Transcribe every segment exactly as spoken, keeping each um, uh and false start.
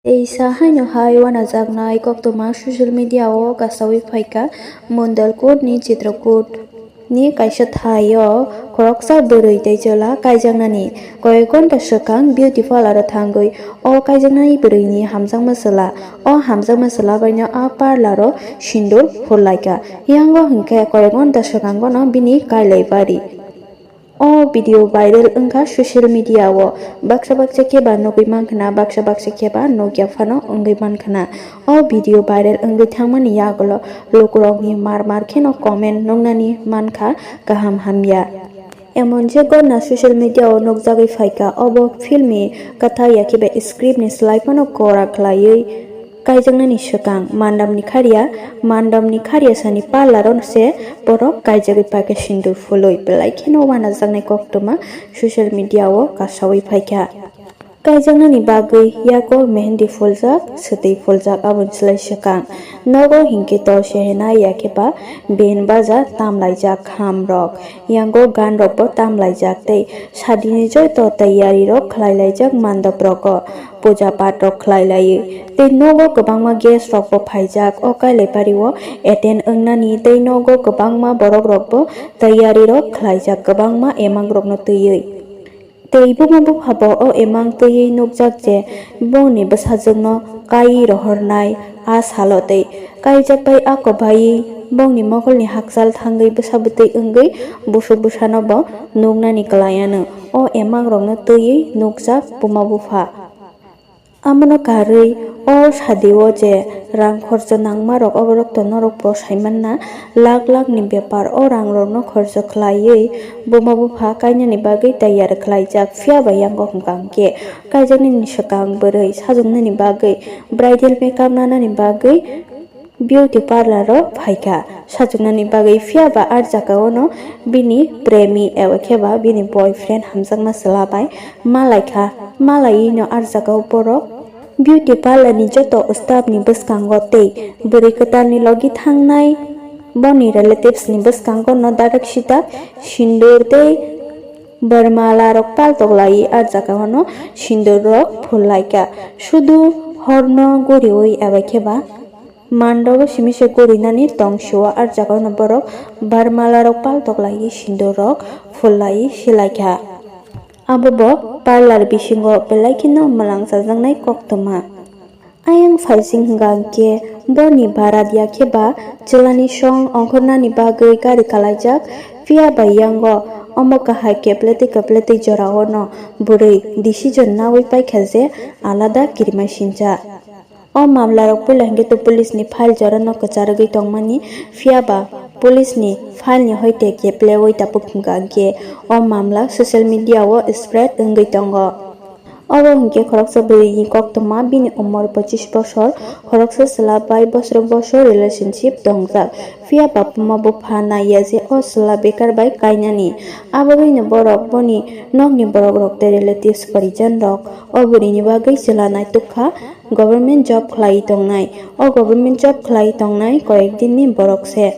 Teisa haino hai wanajaknai koktwma social media o kasawi phaikha Mondalkot ni Chitrakoot ni kaisa thai o khoroksa bwrwi tei chwla kaijaknani koyek ghonta swkang beauty parlour o thangwi o kaijaknai bwrwi ni hamjakma chwla o hamjakma chwla bai no a parlour o sindur phurlaikha. Yango hinkhe koyek ghonta swkang no bini kailai bari. O video viral wngkha social media o. Baksa baksa khe ba nugwi mankha na, baksa baksa khe ba nukya phano wngwi mankha na. O video viral wngwi thangmani yagulo lukurokni mar mar kheno comment nuknani mankha kaham hamya. Emon je gonna social media o nukjagwi phaikha, obo film ni kwthai ya khe ba script ni slai phano kora khlaiwi kaijaknani swkang mandamni kharya, mandamni kharya sani parlour o se borok kaijagwi paikha sindur phulwi, belai kheno wanajaknai koktwma social media o kasawi phaikha. Kaijaknani bagwi yago mehendi phuljak, swtwi phuljak, aboni slai swkang nogo hinkhe to sehenai ya khe ba ben baja tamlaijak hamrok, yango ganrokbo tamlaijak tei sadini joto taiyarirok khlailaijak mandoprogo. Puja pat rok khlai laiwi tei nogo kwbangma guest rok bo phaijak o kailaipari o attend wngnani tei nogo kwbangma borok rok bo taiyari rok khlaijak kwbangma emang rok no twiwi. Tei buma bupha bo o emang twiwi nukjak je bongni bwsajwk no kaiwi rohornai a salo tei kaijak bai ako baiwi bongni mokolni hakchal thangwi bwsa bwtwi wngwi busuk bwsano bo nuknani kwlai anw. O emang rok no twiwi nukjak buma bupha. Amono karwi o sadi o je rang khorcho nangma rok, oborok to norok bo sai manna, lakh lakh ni bepar o rang rok no khorcho khlaiwi buma bupha kainani bagwi taiyar khlaijak, phiya ba yango hwnkha hwnkhe kaijaknani swkang bwrwi sajwknani bagwi, bridal makeup nanani bagwi, beauty parlour o phaikha sajwknani bagwi, phiya ba ah jagao no bini premi eba khe ba bini boyfriend hamjakma chwla bai malaikha. Malaiwi no ah jagao borok beauty parlour ni joto staff ni bwskango tei bwrwi kwtal ni logi thangnai boni relatives ni bwskango no dadak sidak sindur tei barmala rok paltok laiwi ah jagao no sindur rok phul laikha. Sudu horno guriwi eba khe ba Mandobo simi se gurinani tong sio, ah jagao no borok barmala rok paltok laiwi sindur rok phul laiwi silaikha. Abo bo parlour bisingo belai kheno mwlang chajaknai koktwma. Ayang phaising hwnkha hwnkhe boni barat ya khe ba chwlani song ongkhornani bagwi gari kalaijak, phiya bai yango omo kahai kepletwi kepletwi jorao no bwrwi decision naui paikha je alada kirima sincha. O mamlarok puila hwnkhe to police ni file jorano kwcharwgwi tongmani, phiya ba police ni file ni hoite keplewi tabuk hwnkha hwnkhe o mamla social media o spread wngwi tongo. Obo hwnkhe khoroksa bwrwini koktwma, bini umor pochis bosor, khoroksa chwla bai bosor bosor relationship tongjak, phiya ba buma bupha naiya je o chwla bekar bai kainani. Abo baino borok boni nokni borok rok tei relatives porijon rok o bwrwini bagwi chwla naituk kha. Government job khlai tongnai. O government job khlai tongnai koyek din ni borok se.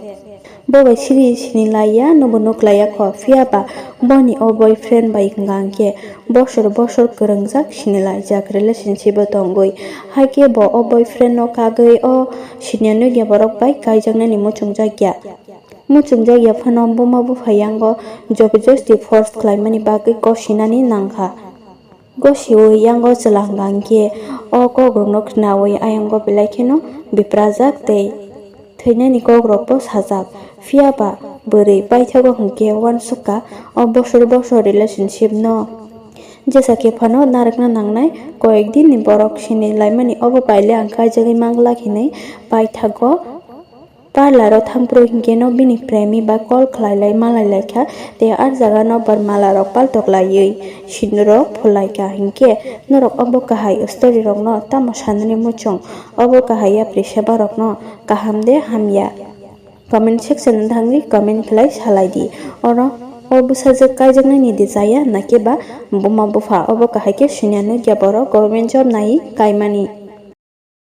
Bo bai sini sini laiya, nobo nuk laiya kho, phiya ba boni o boyfriend bai hwnkha hwnkhe bosor bosor kwrwngjak, sini laijak, relationship o tongwi. Haikhe bo o boyfriend no kagwi o siniya nukya borok bai kaijaknani muchungjak ya. Muchungjak ya phano buma bupha yango jobojosti force khlaimani bagwi gosinani nangkha. Gosiwi yango chwla hwnkha hwnkhe o kokrokno khnaui ayang belai kheno biprajak tei thwinani kokrokbo sajak. Phiya ba bwrwi paithago hwnkhe uansukha o bosor bosor relationship no. Jesa khe phano narwkna nangnai koyek din ni borok sini laimani, obo baile ang kaijagwi manglak hinwi paithago. Parlour o thangphuru hinkhe no bini premi bai call khlai lai malai lai kha, tei ah jaga no barmala rok paltok laiwi sindur rok phul lai kha. Hinkhe norok obo kahai story rok no tamo sanani muchung? Obo kahai yapri seba rok no kaham de hamya? Comment section o thangwi comment khlai salai di. Oro o bwsajwk kaijaknai ni de chaya na khe ba buma bupha? Obo kahai khe siniya nukya borok government job naiwi kaimani.